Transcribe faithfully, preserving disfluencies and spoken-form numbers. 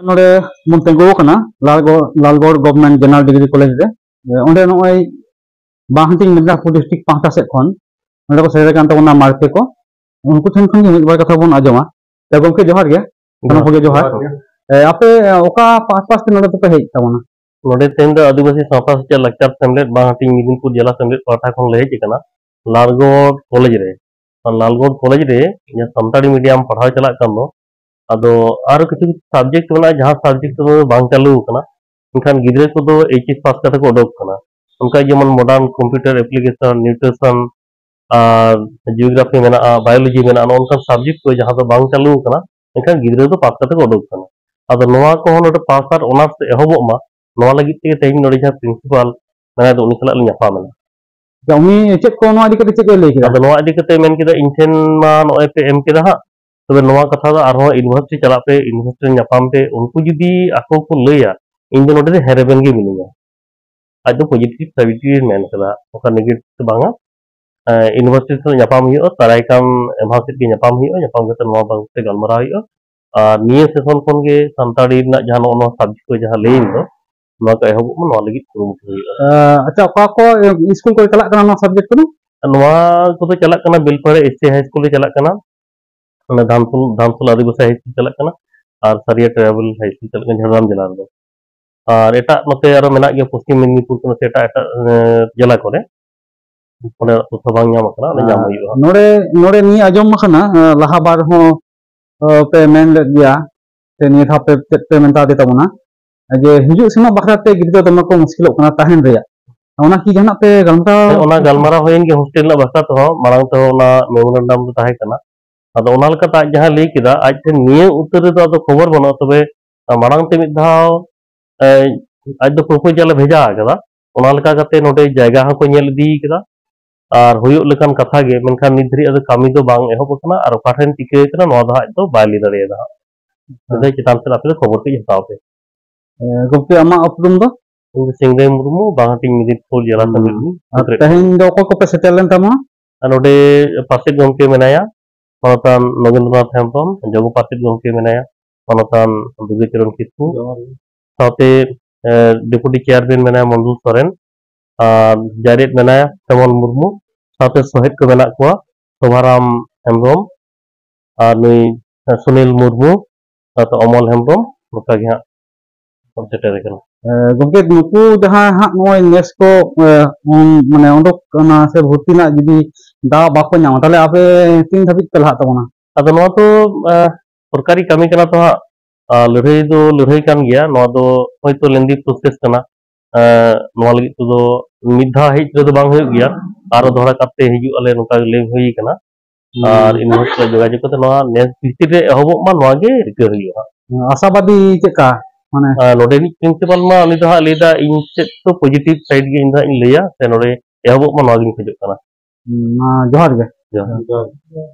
ᱱᱚᱰᱮ ᱵᱚᱱ ᱛᱤᱸᱜᱩ ᱟᱠᱟᱱᱟ Lalgarh, Lalgarh Government General Degree College ᱨᱮ᱾ ᱚᱸᱰᱮ ᱱᱚᱜᱼᱚᱭ ᱵᱟᱝᱦᱟᱴᱤᱧ ᱢᱮᱫᱽᱱᱟᱯᱩᱨ district ᱯᱟᱦᱴᱟ ᱥᱮᱫ ᱠᱷᱚᱱ ᱱᱚᱰᱮ ᱠᱚ ᱥᱮᱴᱮᱨ ᱟᱠᱟᱱ ᱛᱟᱵᱚᱱᱟ ᱢᱟᱨᱯᱮ ᱠᱚ᱾ ᱩᱱᱠᱩ ᱴᱷᱮᱱ ᱠᱷᱚᱱ ᱜᱮ ᱢᱤᱫ ᱵᱟᱨ ᱠᱟᱛᱷᱟ ᱵᱚᱱ ᱟᱸᱡᱚᱢᱟ᱾ ᱛᱚ ᱜᱚᱢᱠᱮ, ᱡᱚᱦᱟᱨ ᱜᱮ᱾ ᱥᱟᱱᱟᱢ ᱠᱚᱜᱮ ᱡᱚᱦᱟᱨ᱾ ᱡᱚᱦᱟᱨ ᱜᱮ᱾ ᱮ, ᱟᱯᱮ, ᱮ, ᱚᱠᱟ ᱯᱟᱥᱯᱟᱥ ᱛᱮ ᱱᱚᱰᱮ ᱫᱚᱯᱮ ᱦᱮᱡ ᱛᱟᱵᱚᱱᱟ? ᱱᱚᱰᱮ ᱛᱮᱦᱮᱧ ᱫᱚ ᱟᱹᱫᱤᱵᱟᱹᱥᱤ ᱥᱟᱶᱛᱟ ᱥᱮᱪᱮᱫ ᱞᱟᱠᱪᱟᱨ ᱥᱮᱢᱞᱮᱫ ᱵᱟᱝᱦᱟᱴᱤᱧ ᱢᱮᱫᱽᱱᱤᱯᱩᱨ ᱡᱮᱞᱟ ᱥᱮᱢᱞᱮᱫ ᱯᱟᱦᱴᱟ ᱠᱷᱚᱱ ᱞᱮ ᱦᱮᱡ ᱟᱠᱟᱱᱟ ᱞᱟᱞᱜᱚᱲ ᱠᱚᱞᱮᱡᱽ ᱨᱮ᱾ ᱟᱨ ᱞᱟᱞᱜᱚᱲ ᱠᱚᱞᱮᱡᱽ ᱨᱮ ᱡᱟᱦᱟᱸ ᱥᱟᱱᱛᱟᱲᱤ medium ᱯᱟᱲᱦᱟᱣ ᱪᱟᱞᱟᱜ ᱠᱟᱱ ᱫᱚ, ᱟᱫᱚ ᱟᱨᱚ ᱠᱤᱪᱷᱩ ᱠᱤᱪᱷᱩ subject ᱢᱮᱱᱟᱜᱼᱟ, ᱡᱟᱦᱟᱸ subject ᱫᱚ ᱵᱟᱝ ᱪᱟᱹᱞᱩ ᱟᱠᱟᱱᱟ, ᱢᱮᱱᱠᱷᱟᱱ ᱜᱤᱫᱽᱨᱟᱹ ᱠᱚᱫᱚ H S pass ᱠᱟᱛᱮ ᱠᱚ ᱚᱰᱚᱠ ᱠᱟᱱᱟ᱾ ᱚᱱᱠᱟ ᱡᱮᱢᱚᱱ modern computer application, nutrition, ᱟᱨ geography ᱢᱮᱱᱟᱜᱼᱟ, biology ᱢᱮᱱᱟᱜᱼᱟ, ᱱᱚᱜᱼᱚ ᱱᱚᱝᱠᱟᱱ subject ᱠᱚ ᱡᱟᱦᱟᱸ ᱫᱚ ᱵᱟᱝ ᱪᱟᱹᱞᱩ ᱟᱠᱟᱱᱟ, ᱢᱮᱱᱠᱷᱟᱱ ᱜᱤᱫᱽᱨᱟᱹ ᱫᱚ ᱯᱟᱥ ᱠᱟᱛᱮ ᱠᱚ ᱩᱰᱩᱠ ᱠᱟᱱᱟ᱾ ᱟᱫᱚ ᱱᱚᱣᱟ ᱠᱚᱦᱚᱸ ᱱᱚᱰᱮ ᱯᱟᱥ ᱟᱨ ᱚᱱᱟᱨᱥ ᱮᱦᱚᱵᱚᱜ ᱢᱟ, ᱱᱚᱣᱟ ᱞᱟᱹᱜᱤᱫ ᱛᱮᱜᱮ ᱛᱮᱦᱮᱧ ᱱᱚᱰᱮ ᱡᱟᱦᱟᱸ principal ᱢᱮᱱᱟᱭ ᱫᱚ, ᱩᱱᱤ ᱥᱟᱞᱟᱜ ᱞᱤᱧ ᱧᱟᱯᱟᱢ ᱮᱱᱟ᱾ ᱟᱪᱪᱷᱟ, ᱩᱱᱤ ᱪᱮᱫ ᱠᱚ ᱱᱚᱣᱟ ᱤᱫᱤ ᱠᱟᱛᱮ ᱪᱮᱫ ᱠᱚᱭ ᱞᱟᱹᱭ ᱠᱮᱫᱟ? ᱟᱫᱚ ᱱᱚᱣᱟ ᱤᱫᱤ ᱠᱟᱛᱮ ᱢᱮᱱ ᱠᱮᱫᱟ, ᱤᱧ ᱴᱷᱮᱱ ᱢᱟ ᱱᱚᱜᱼᱚᱭ ᱯᱮ ᱮᱢ ᱠᱮᱫᱟ ᱦᱟᱸᱜ, ᱛᱚᱵᱮ ᱱᱚᱣᱟ ᱠᱟᱛᱷᱟ ᱫᱚ ᱟᱨᱦᱚᱸ university ᱪᱟᱞᱟᱜ ᱯᱮ, university ᱨᱮ ᱧᱟᱯᱟᱢ ᱯᱮ, ᱩᱱᱠᱩ ᱡᱩᱫᱤ ᱟᱠᱚ ᱠᱚ ᱞᱟᱹᱭᱟ, ᱤᱧ ᱫᱚ ᱱᱚᱰᱮ ᱫᱚ ᱦᱮᱸ ᱨᱮᱵᱮᱱ ᱜᱮ ᱢᱤᱱᱟᱹᱧᱟ᱾ ᱟᱡ ᱫᱚ positive positive ᱢᱮᱱ ᱠᱟᱫᱟ, ᱚᱱᱠᱟ negative ᱫᱚ ᱵᱟᱝᱟ᱾ ᱮᱸ, university ᱥᱟᱞᱟᱜ ᱧᱟᱯᱟᱢ ᱦᱩᱭᱩᱜᱼᱟ, ᱫᱟᱨᱟᱭ ᱠᱟᱱ ᱮᱢᱦᱟ ᱥᱮᱫ ᱜᱮ ᱧᱟᱯᱟᱢ ᱦᱩᱭᱩᱜᱼᱟ, ᱧᱟᱯᱟᱢ ᱠᱟᱛᱮ ᱱᱚᱣᱟ ᱵᱟᱵᱚᱛ ᱛᱮ ᱜᱟᱞᱢᱟᱨᱟᱣ ᱦᱩᱭᱩᱜᱼᱟ᱾ ᱟᱨ ᱱᱤᱭᱟᱹ session ᱠᱷᱚᱱ ᱜᱮ ᱥᱟᱱᱛᱟᱲᱤ ᱨᱮᱱᱟᱜ ᱡᱟᱦᱟᱸ ᱱᱚᱜᱼᱚ ᱱᱚᱣᱟ subject ᱠᱚ ᱡᱟᱦᱟᱸ ᱞᱟᱹᱭ ᱫᱚ, ᱱᱚᱣᱟ ᱠᱚ ᱮᱦᱚᱵᱚᱜ ᱢᱟ, ᱱᱚᱣᱟ ᱞᱟᱹᱜᱤᱫ ᱠᱩᱨᱩᱢᱩᱴᱩ ᱦᱩᱭᱩᱜᱼᱟ᱾ ᱟᱸ, ᱟᱪᱪᱷᱟ, ᱚᱠᱟ ᱠᱚ, ᱮ, ᱥᱠᱩᱞ ᱠᱚᱨᱮ ᱪᱟᱞᱟᱜ ᱠᱟᱱᱟ ᱱᱚᱣᱟ subject ᱠᱚᱫᱚ? ᱱᱚᱣᱟ ᱠᱚᱫᱚ ᱪᱟᱞᱟᱜ ᱠᱟᱱᱟ Belpahari S C high school ᱨᱮ ᱪᱟᱞᱟᱜ ᱠᱟᱱᱟ, ᱚᱱᱟ ᱫᱷᱟᱱᱥᱩᱞ, ᱫᱷᱟᱱᱥᱩᱞ ᱟᱹᱫᱤᱵᱟᱹᱥᱤ high school ᱪᱟᱞᱟᱜ ᱠᱟᱱᱟ, ᱟᱨ ᱥᱟᱹᱨᱤᱭᱟ tribal high school ᱪᱟᱞᱟᱜ ᱠᱟᱱᱟ ᱡᱷᱟᱲᱜᱨᱟᱢ ᱡᱮᱞᱟ ᱨᱮᱫᱚ᱾ ᱟᱨ ᱮᱴᱟᱜ ᱱᱚᱛᱮ ᱟᱨᱚ ᱢᱮᱱᱟᱜ ᱜᱮᱭᱟ ᱯᱚᱥᱪᱤᱢ ᱢᱮᱫᱽᱱᱤᱯᱩᱨ ᱠᱷᱚᱱ ᱥᱮ ᱮᱴᱟᱜ ᱮᱴᱟᱜ, ᱮ, ᱡᱮᱞᱟ ᱠᱚᱨᱮ, ᱚᱸᱰᱮ ᱛᱚᱛᱛᱷᱚ ᱵᱟᱝ ᱧᱟᱢ ᱟᱠᱟᱱᱟ, ᱚᱸᱰᱮ ᱧᱟᱢ ᱟᱨ ᱦᱩᱭᱩᱜᱼᱟ᱾ ᱱᱚᱰᱮ, ᱱᱚᱰᱮ ᱱᱤᱭᱟᱹ ᱟᱸᱡᱚᱢ ᱟᱠᱟᱱᱟ, ᱮ, ᱞᱟᱦᱟ ᱵᱟᱨ ᱦᱚᱸ, ᱮ, ᱯᱮ ᱢᱮᱱ ᱞᱮᱫ ᱜᱮᱭᱟ, ᱥᱮ ᱱᱤᱭᱟᱹ ᱫᱷᱟᱣ ᱯᱮ ᱪᱮᱫ ᱯᱮ ᱢᱮᱛᱟ ᱫᱤ ᱛᱟᱵᱚᱱᱟ, ᱡᱮ ᱦᱤᱡᱩᱜ ᱥᱮᱱᱚᱜ ᱵᱟᱠᱷᱨᱟ ᱛᱮ ᱜᱤᱫᱽᱨᱟᱹ ᱫᱚᱢᱮ ᱠᱚ ᱢᱩᱥᱠᱤᱞᱚᱜ ᱠᱟᱱᱟ ᱛᱟᱦᱮᱱ ᱨᱮᱭᱟᱜ᱾ ᱚᱱᱟ ᱠᱤ ᱡᱟᱦᱟᱱᱟᱜ ᱯᱮ ᱜᱟᱞᱢᱟᱨᱟᱣ? ᱦᱮᱸ, ᱚᱱᱟ ᱜᱟᱞᱢᱟᱨᱟᱣ ᱦᱩᱭᱮᱱ ᱜᱮ hostel ᱨᱮᱱᱟᱜ ᱵᱟᱠᱷᱨᱟ ᱛᱮᱦᱚᱸ, ᱢᱟᱲᱟᱝ ᱛᱮᱦᱚᱸ ᱚᱱᱟ memorandum ᱫᱚ ᱛᱟᱦᱮᱸ ᱠᱟᱱᱟ᱾ ᱟᱫᱚ ᱚᱱᱟ ᱞᱮᱠᱟᱛᱮ ᱟᱡ ᱡᱟᱦᱟᱸ ᱞᱟᱹᱭ ᱠᱮᱫᱟ, ᱟᱡ ᱴᱷᱮᱱ ᱱᱤᱭᱟᱹ ᱩᱛᱟᱹᱨ ᱨᱮᱫᱚ ᱟᱫᱚ ᱠᱷᱚᱵᱚᱨ ᱵᱟᱹᱱᱩᱜᱼᱟ, ᱛᱚᱵᱮ ᱢᱟᱲᱟᱝ ᱛᱮ ᱢᱤᱫ ᱫᱷᱟᱣ, ᱮ, ᱟᱡ ᱫᱚ proposal ᱮ ᱵᱷᱮᱡᱟ ᱟᱠᱟᱫᱟ᱾ ᱚᱱᱟ ᱞᱮᱠᱟ ᱠᱟᱛᱮ ᱱᱚᱰᱮ ᱡᱟᱭᱜᱟ ᱦᱚᱸᱠᱚ ᱧᱮᱞ ᱤᱫᱤ ᱠᱮᱫᱟ ᱟᱨ ᱦᱩᱭᱩᱜ ᱞᱮᱠᱟᱱ ᱠᱟᱛᱷᱟ ᱜᱮ, ᱢᱮᱱᱠᱷᱟᱱ ᱱᱤᱛ ᱫᱷᱟᱹᱨᱤᱡ ᱟᱫᱚ ᱠᱟᱹᱢᱤ ᱫᱚ ᱵᱟᱝ ᱮᱦᱚᱵ ᱟᱠᱟᱱᱟ ᱟᱨ ᱚᱠᱟ ᱴᱷᱮᱱ ᱪᱤᱠᱟᱹ ᱟᱠᱟᱱᱟ ᱱᱚᱣᱟ ᱫᱚ ᱦᱟᱸᱜ ᱫᱚ ᱵᱟᱭ ᱞᱟᱹᱭ ᱫᱟᱲᱮᱭᱟᱫᱟ ᱦᱟᱸᱜ᱾ ᱦᱮᱸ᱾ ᱥᱮᱫᱟᱭ ᱪᱮᱛᱟᱱ ᱥᱮᱫ ᱟᱯᱮ ᱫᱚ ᱠᱷᱚᱵᱚᱨ ᱠᱟᱹᱡ ᱦᱟᱛᱟᱣ ᱯᱮ᱾ ᱮ, ᱜᱚᱢᱠᱮ, ᱟᱢᱟᱜ ᱩᱯᱨᱩᱢ ᱫᱚ? ᱤᱧ ᱫᱚ ᱥᱤᱝᱨᱟᱹᱭ ᱢᱩᱨᱢᱩ, ᱵᱟᱝᱦᱟᱴᱤᱧ ᱢᱤᱫᱤᱱᱯᱩᱨ ᱡᱮᱞᱟ ᱦᱩᱸ᱾ ᱥᱟᱢᱤᱞ ᱨᱤᱱᱤᱡ ᱟᱨ ᱥᱩᱛᱨᱮᱫ᱾ ᱛᱮᱦᱮᱧ ᱫᱚ ᱚᱠᱚᱭ ᱠᱚᱯᱮ ᱥᱮᱴᱮᱨ ᱞᱮᱱ ᱛᱟᱢᱟ? ᱟᱨ ᱱᱚᱰᱮ ᱯᱟᱨᱥᱮᱛ ᱜᱚᱢᱠᱮ ᱢᱮᱱᱟᱭᱟ, ᱢᱟᱱᱚᱛᱟᱱ ᱱᱚᱜᱮᱱᱫᱨᱚᱱᱟᱛᱷ ᱦᱮᱢᱵᱨᱚᱢ, ᱡᱚᱜᱚ ᱯᱟᱨᱥᱮᱛ ᱜᱚᱢᱠᱮ ᱢᱮᱱᱟᱭᱟ, ᱢᱟᱱᱚᱛᱟᱱ ᱫᱩᱨᱜᱟᱹ ᱪᱚᱨᱚᱱ ᱠᱤᱥᱠᱩ, ᱥᱟᱶᱛᱮ ᱰᱮᱯᱩᱴᱤ ᱪᱮᱭᱟᱨᱢᱮᱱ ᱢᱮᱱᱟᱭᱟ ᱢᱚᱱᱰᱚᱞ ᱥᱚᱨᱮᱱ, ᱟᱨ ᱡᱟᱭᱨᱮᱫ ᱢᱮᱱᱟᱭᱟ ᱥᱮᱢᱚᱞ ᱢᱩᱨᱢᱩ, ᱥᱟᱶᱛᱮ ᱥᱚᱦᱮᱫ ᱠᱚ ᱢᱮᱱᱟᱜ ᱠᱚᱣᱟ ᱥᱳᱵᱷᱟᱨᱟᱢ ᱦᱮᱢᱵᱨᱚᱢ, ᱟᱨ ᱱᱩᱭ ᱥᱩᱱᱤᱞ ᱢᱩᱨᱢᱩ, ᱥᱟᱶᱛᱮ ᱚᱢᱚᱞ ᱦᱮᱢᱵᱨᱚᱢ, ᱱᱚᱝᱠᱟ ᱜᱮ ᱦᱟᱸᱜ ᱠᱚ ᱥᱮᱴᱮᱨ ᱟᱠᱟᱱᱟ᱾ ᱜᱚᱢᱠᱮ, ᱱᱩᱠᱩ ᱡᱟᱦᱟᱸ ᱦᱟᱸᱜ ᱱᱚᱜᱼᱚᱭ ᱱᱮᱥ ᱠᱚ, ᱮ, ᱩᱢ, ᱢᱟᱱᱮ ᱚᱰᱚᱠ ᱠᱟᱱᱟ ᱥᱮ ᱵᱷᱚᱨᱛᱤ ᱨᱮᱱᱟᱜ ᱡᱩᱫᱤ ᱫᱟᱣ ᱵᱟᱠᱚ ᱧᱟᱢᱟ, ᱛᱟᱦᱚᱞᱮ ᱟᱯᱮ ᱛᱤᱱ ᱫᱷᱟᱹᱵᱤᱡ ᱯᱮ ᱞᱟᱦᱟᱜ ᱛᱟᱵᱚᱱᱟ? ᱟᱫᱚ ᱱᱚᱣᱟ ᱛᱚ, ᱮ, ᱥᱚᱨᱠᱟᱨᱤ ᱠᱟᱹᱢᱤ ᱠᱟᱱᱟ ᱛᱚ ᱦᱟᱸᱜ, ᱟ, ᱞᱟᱹᱲᱦᱟᱹᱭ ᱫᱚ ᱞᱟᱹᱲᱦᱟᱹᱭ ᱠᱟᱱ ᱜᱮᱭᱟ᱾ ᱱᱚᱣᱟ ᱫᱚ ᱦᱚᱭᱛᱚ lengthy process ᱠᱟᱱᱟ᱾ ᱮ, ᱱᱚᱣᱟ ᱞᱟᱹᱜᱤᱫ ᱛᱮᱫᱚ ᱢᱤᱫ ᱫᱷᱟᱣ ᱦᱮᱡ ᱨᱮᱫᱚ ᱵᱟᱝ ᱦᱩᱭᱩᱜ ᱜᱮᱭᱟ, ᱟᱨᱚ ᱫᱚᱦᱲᱟ ᱠᱟᱨᱛᱮ ᱦᱤᱡᱩᱜ ᱟᱞᱮ, ᱱᱚᱝᱠᱟ ᱞᱟᱹᱭ ᱦᱩᱭ ᱠᱟᱱᱟ᱾ ᱟᱨ ᱤᱱ ᱢᱩᱦᱩᱨᱛᱚ ᱡᱳᱜᱟᱡᱳᱜᱽ ᱠᱟᱛᱮ ᱱᱚᱣᱟ ᱱᱮᱥ ᱵᱷᱤᱛᱤᱨ ᱨᱮ ᱮᱦᱚᱵᱚᱜ ᱢᱟ, ᱱᱚᱣᱟ ᱜᱮ ᱨᱤᱠᱟᱹ ᱦᱩᱭᱩᱜᱼᱟ᱾ ᱟᱥᱟᱵᱟᱫᱤ ᱪᱮᱫᱠᱟ? ᱢᱟᱱᱮ ᱟᱨ ᱱᱚᱰᱮᱱᱤᱡ ᱯᱨᱤᱱᱥᱤᱯᱟᱞ ᱢᱟ ᱩᱱᱤ ᱫᱚ ᱦᱟᱸᱜ ᱞᱟᱹᱭᱫᱟ, ᱤᱧ ᱥᱮᱫ ᱫᱚ ᱯᱚᱡᱤᱴᱤᱵᱷ ᱥᱟᱭᱤᱰ ᱜᱮ ᱤᱧ ᱫᱚ ᱦᱟᱸᱜ ᱤᱧ ᱞᱟᱹᱭᱟ, ᱥᱮ ᱱᱚᱰᱮ ᱮᱦᱚᱵᱚᱜ ᱢᱟ, ᱱᱚᱣᱟ ᱜᱤᱧ ᱠᱷᱚᱡᱚᱜ ᱠᱟᱱᱟ᱾ ᱦᱩᱸ, ᱢᱟ ᱡᱚᱦᱟᱨ ᱜᱮ᱾ ᱡᱚᱦᱟᱨ᱾